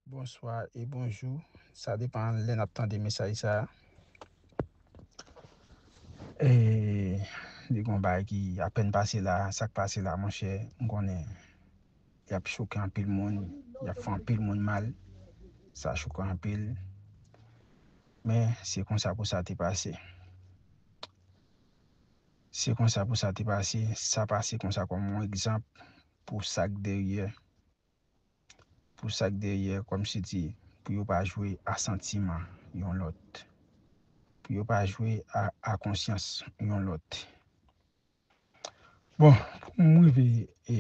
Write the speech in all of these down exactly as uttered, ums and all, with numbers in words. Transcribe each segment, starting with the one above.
Bonswa e bonjou. Sa depann lè n ap tande mesaj sa a. E, li gon bagay ki apèn pase la, sa k pase la, monchè, m konnen y ap choke anpil moun, y ap fè anpil moun mal. Sa choke anpil. Men, se konsa pou sa te pase. Se konsa pou sa te pase. Sa pase konsa kòm yon egzanp pou sa k dèyè. Pou sa k dèyè, kòmsidi, pou yo pa jwe a santiman yon lòt. Pou yo pa jwe a, a konsyans yon lòt. Bon, pou m rive, e,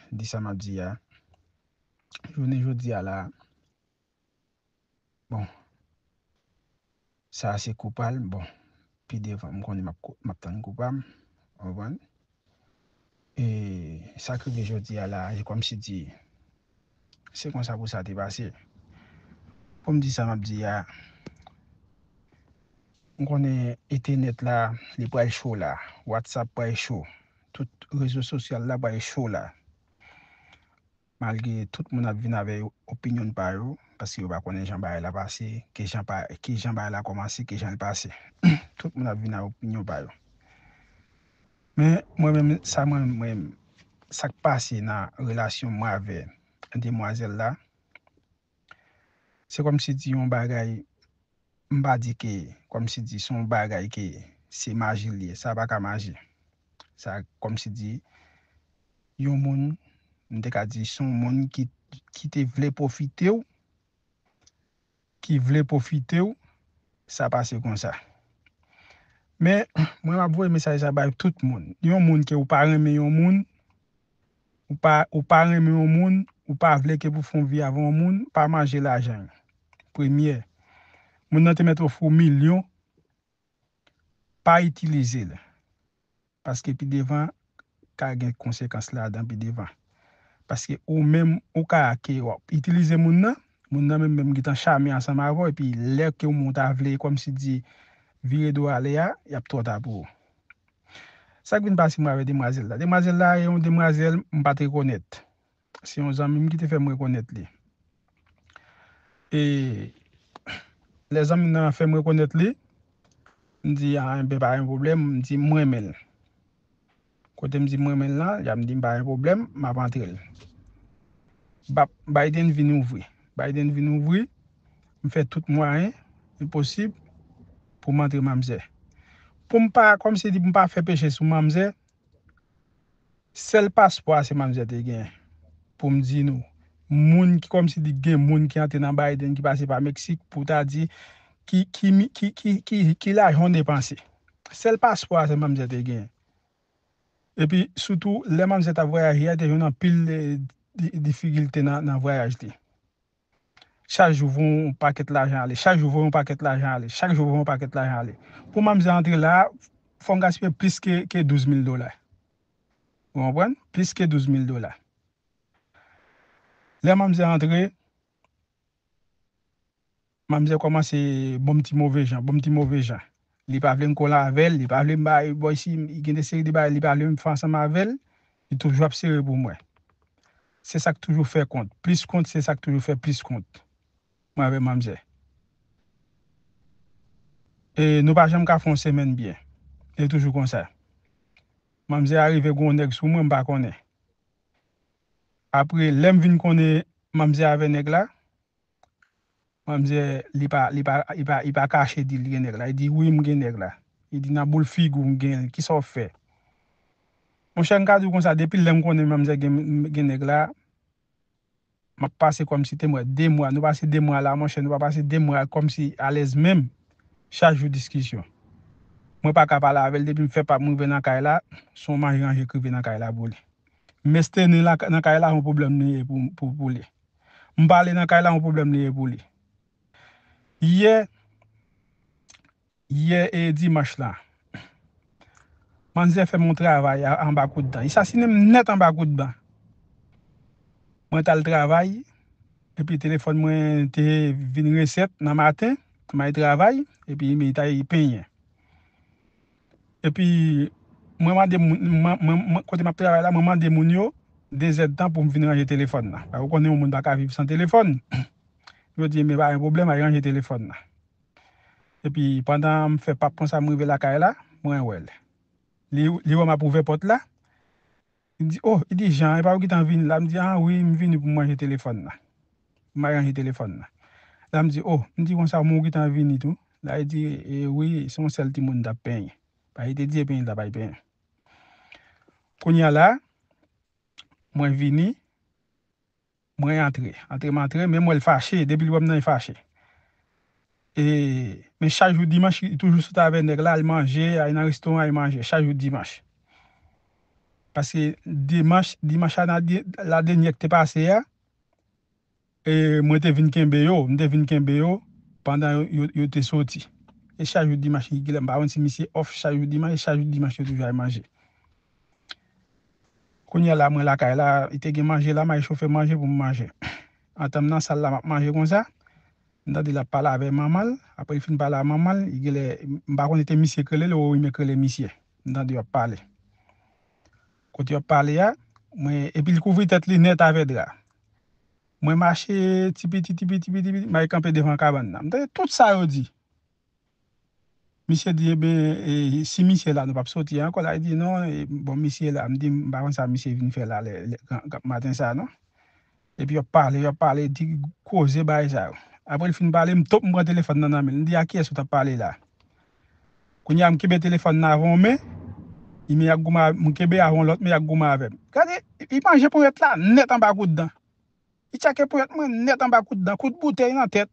di sa m ap di a, jounen jodi a la, bon, sa a se kou pa l, bon, pi devan, m konnen m ap kou-, m ap tann kou pa m, w konprann? E sa k rive jodi a la, e kòmsidi, se konsa pou sa te pase. Pou m di sa m ap di a, m konnen entènèt la, li pral cho la, WhatsApp pral cho, tout rezo sosyal la pral cho la. Malgre tout moun ap vin avè opinyon pa yo, paske yo pa konnen jan bagay la pase, ki jan pa, ki jan bagay la kòmanse, ki jan l pase. Tout moun ap vin avè opinyon pa yo. Men, mwen menm, sa mwen, mwen, sa k pase nan relasyon mwen avè demwazèl la, se kòmsidi yon bagay, m pa di ke, kòmsidi se yon bagay ke se maji l ye, sa pa ka maji. Sa kòmsidi yon moun, m te ka di se yon moun ki, ki te vle pwofite w, ki vle pwofite w, sa pase konsa. Men, mwen m ap voye mesaj sa bay tout moun. Yon moun ke ou pa renmen yon moun, ou pa, ou pa renmen yon moun, ou pa vle ke pou fè yon vi avè yon moun, pa manje lajan l. Premye, moun nan te mèt ofri w milyon, pa itilize l. Paske pi devan, ka gen konsekans ladan pi devan. Paske ou menm, ou ka ke w ap itilize moun nan, moun nan menm, menm gentan chame ansanm avè w, epi lè ke w ta vle, kòmsidi, vire do ale a, y ap twò ta pou ou. Sa k vin pase mwen avè demwazèl la? Demwazèl la, e yon demwazèl m pa t rekonèt. Se yon zanmi m ki te fè m rekonèt li. E lè zanmi m nan fè m rekonèt li, m di, "A, enben, pa gen pwoblèm," m di, "M renmen l." Kote m di m renmen l lan, y ap di m pa gen pwoblèm, m ap antre l. Bap, Biden vin ouvri. Biden vin ouvri, m fè tout mwayen ki posib pou m antre manmzè. Pou m pa, kòmsi di pou m pa fè peche sou manmzè, sèl paspwa se manmzè te gen. Pou m di nou, moun ki kòmsi di gen moun ki antre nan Biden ki pase pa Meksik pou ta di ki, ki, mi- ki, ki, ki, ki lajan w depanse. Sèl paspwa se manmzè te gen. Epi, sitou, lè manmzè t ap vwayaje a, te jwenn anpil, eh, di- difikilte nan, nan vwayaj li. Chak jou voye yon pakèt lajan ale, chak jou voye yon pakèt lajan ale, chak jou voye yon pakèt lajan ale. Pou manmzè antre la, fò m gaspiye plis ke, ke douz mil dola. Ou konprann? Plis ke douz mil dola. Lè manmzè antre, manmzè kòmanse ban m ti move jan, ban m ti move jan. Li pa vle m kole avè l, li pa vle m bay bò isi, gen de seri de bagay li pa vle m fè ansanm avè l, li toujou ap sere pou mwen. Se sa k toujou fè kont. Plis kont, se sa k toujou fè plis kont. Mwen avè manmzè. E nou pa janm ka fè yon semèn byen. E toujou konsa. Manmzè a rive gon nèg sou mwen, m pa konnen. Apre, lè m vin konnen manmzè avè nèg la, manmzè, li pa, li pa, li pa, li pa kache di l gen nèg la. Li di, "Wi, m gen nèg la." Li di, "Nan boul figi w, m gen l. Kisa w fè?" Monchè, m ka di w konsa, depi lè m konnen manmzè gen, gen nèg la, m ap pase kòmsi te mwen de mwa. Nou pase de mwa la, monchè, nou pa pase de mwa kòmsi alèz menm. Chak jou diskisyon. Mwen pa ka pale avè l, depi m fè pa m rive nan kay la, se yon manje ranje k rive nan kay la pou li. M estene la, nan kay la, yon pwoblèm li ye pou, pou, pou li. M pale nan kay la, yon pwoblèm li ye pou li. Yè, yè e dimanch la, manzè fè m yon travay a- anba koudtan. Li sasinen m nèt anba koudtan. Mwen t al travay, epi telefòn mwen te vin resèt nan maten, m al travay, epi m t al penyen. Epi, mwen mande moun, mwen, mwen, mwen, kote m ap travay la, mwen mande moun yo de zèdtan pou m vin ranje telefòn nan. Paske ou konnen yon moun pa ka viv san telefòn. Yo di, "Men pa gen pwoblèm, al ranje telefòn nan." Epi pandan m fè pap konsa, m rive lakay la, mwen wè l. Li, li wè m ap ouvè pòt la. Li di, "Oh," li di, "Jan, e pa ou ki t an vini la?" M di, "Ah wi, m vini pou m ranje telefòn nan. M al ranje telefòn nan." La m di, "Oh," m di konsa, "men ou ki t an vini tou?" La li di, "E wi, se yon sèl timoun m t ap penyen." Paske li te di e penyen l t ap al penyen. Kounye a la, mwen vini, mwen antre. Antre m antre, men m wè l fache. Depi l wè m nan, li fache. E, men chak jou dimanch, li toujou sot avè nèg la, al manje, al nan restoran, al manje. Chak jou dimanch. Paske dimanch, dimanch la, la dènyè ki te pase a, e, mwen te vin kenbe yo, m te vin kenbe yo pandan yo, yo, yo te soti. E chak jou dimanch, Gilè, m pa konn si misye off chak jou dimanch, e chak jou dimanch, yo toujou al manje. Kounye a la, mwen lakay la, li te gen manje la, m al chofe manje pou m manje. Antan m nan sal la, m ap manje konsa, m tande l ap pale avè manman l, apre l fin pale a manman l, li genlè, m pa konn si te misye k rele l, ou Rimek k rele misye. M tande yo ap pale. Kote yo ap pale a, mwen, epi l kouvri tèt li nèt avè dra. Mwen mache ti piti, ti piti, ti piti, m al kanpe devan kabann nan. M tande tout sa yo di. Misye di, "Ebyen, e, si misye la, nou p ap soti ankò la." Li di, "Non, e, bon, misye la." M di, "M pa konn sa misye vin fè la lè, lè, gran, gran maten sa, non." Epi yo ap pale, yo ap pale, di koze bagay sa yo. Apre l fin pale, m top, m pran telefòn nan nan men l. M di, "A kiyès ou t ap pale la?" Kounye a, m kenbe telefòn nan avè yon men, li men y ap goumen, m kenbe avè yon lòt men y ap goumen avè m. Gade, li manje ponyèt la nèt anba kout dan. Li tchake ponyèt mwen nèt anba kout dan, kout boutèy nan tèt,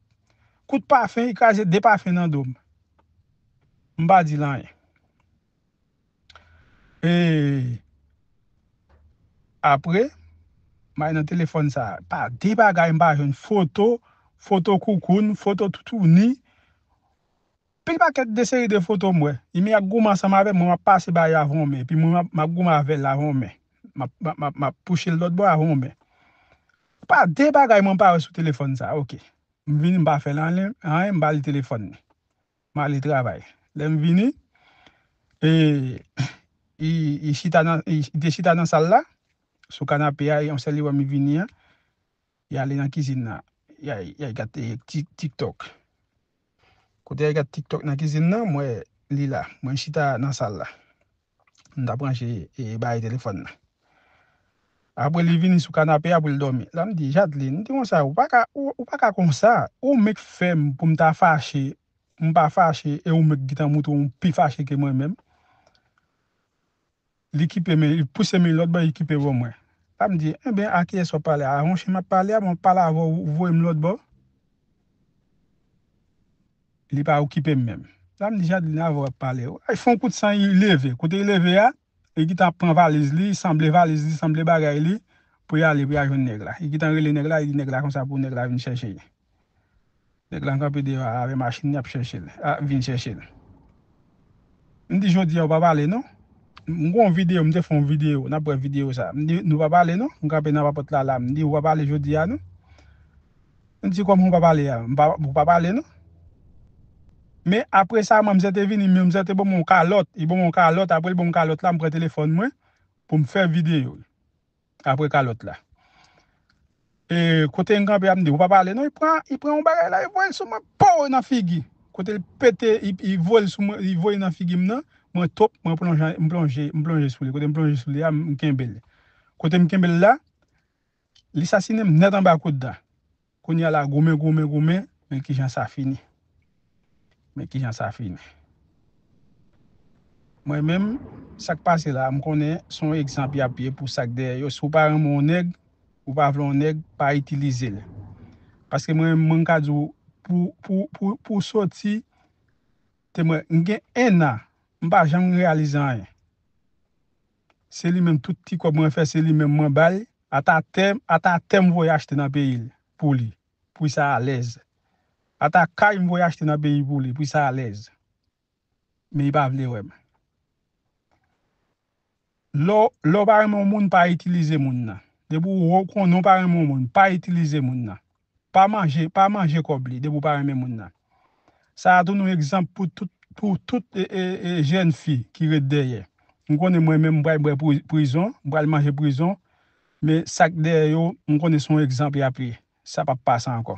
kout pafen, li kraze de pafen nan do m. M pa di l anyen. E apre, m al nan telefòn sa a. Pa de bagay m pa jwenn, foto, foto koukoun, foto toutouni, pil pakèt de seri de foto m wè. Li men y ap goumen ansanm avè m, mwen m ap pase ba yo avè yon men, epi mwen m ap, m ap goumen avè l avè yon men. M ap, m ap, m ap, m ap pouche l lòt bò avè yon men. Pa de bagay mwen pa wè sou telefòn sa a, oke. M vini, m pa fè l anyen, anyen, m ba li telefòn li. M ale travay. Lè m vini, e, li, li chita nan, li, li te chita nan sal la, sou kanape a, e yon sèl li wè m vini an, li ale nan kizin nan, li al, li al gade Tik-, TikTok. Kote li al gade TikTok nan kizin nan, m wè li la, mwen chita nan sal la. M t ap ranche, e, bagay telefòn nan. Apre li vini sou kanape a pou l dòmi. La m di, "Jadlin," m di konsa, "ou pa ka, ou, ou pa ka konsa. Ou menm k fè m pou m ta fache, m pa fache, e ou menm k gentan moutre w pi fache ke mwen menm." Li kipe men, li pouse men lòt bò, li kipe bò mwen. La m di, "Enben, a kiyès w ap pale a? A yon chen m ap pale a, bon, m ap pale avè w, ou voye m lòt bò?" Li pa okipe m menm. La m di, "Jadlin, avè w ap pale." Ay, fè yon kout san, li leve. Kote li leve a, li gentan ap pran valiz li, sanble valiz li, sanble bagay li, pou l ale, pou l al jwenn nèg la. Li gentan rele nèg la, li di nèg la konsa pou nèg la vin chèche li. Nèg la kanpe deyò a avè machin li ap chèche l, a, vin chèche l. M di, "Jodi a, ou pa pale non." M gen yon videyo, m te fè yon videyo, n ap wè videyo sa. M di, "Nou pa pale non." M kanpe nan papòt la la, m di, "Ou pa pale jodi a non." M di, "Kòman ou pa pale a? M pa, ou pa pale non." Men apre sa, manzè te vini, manzè te ban mwen yon kalòt. Li ban mwen yon kalòt, apre l ban mwen kalòt la, m pran telefòn mwen pou m fè videyo. Apre kalòt la. E, kote m kanpe a, m di, "Ou pa pale non." Li pran, li pran yon bagay la, li voye l sou mwen, pow, nan figi. Kote l pete, li, li voye l sou mwen, li voye nan figi m nan, mwen top, mwen plonje, m plonje, m plonje sou li. Kote m plonje sou li a, m kenbe l. Kote m kenbe l la, li sasinen m nèt anba kout dan. Kounye a la, goumen, goumen, goumen, men kijan sa fini. Men kijan sa fini. Mwen menm, sa k pase la, m konnen se yon egzanp y ap ye pou sa k dèyè yo. Si w pa renmen yon nèg, ou pa vle yon nèg, pa itilize l. Paske mwen menm, mwen ka di w, pou, pou, pou, pou w soti, te mwen, m gen en an, m pa janm reyalize anyen. Se li menm tout ti kòb mwen fè, se li menm mwen ba l. Ata tè, ata tè m voye achte nan peyi l pou li, pou l sa alèz. Ata kay m voye achte nan peyi pou li, pou l sa alèz. Men li pa vle wè m. Lè w, lè w pa renmen yon moun, pa itilize moun nan. Depi w konnen w pa renmen yon moun, pa itilize moun nan. Pa manje, pa manje kòb li, depi w pa renmen moun nan. Sa a tou yon egzanp pou tout, pou tout, e, e, e, jèn fi ki ret dèyè. M konnen mwen menm, m pral bwè pri-, prizon, m pral manje prizon, men sa k dèyè yo, m konnen se yon egzanp y ap ye. Sa p ap pase ankò.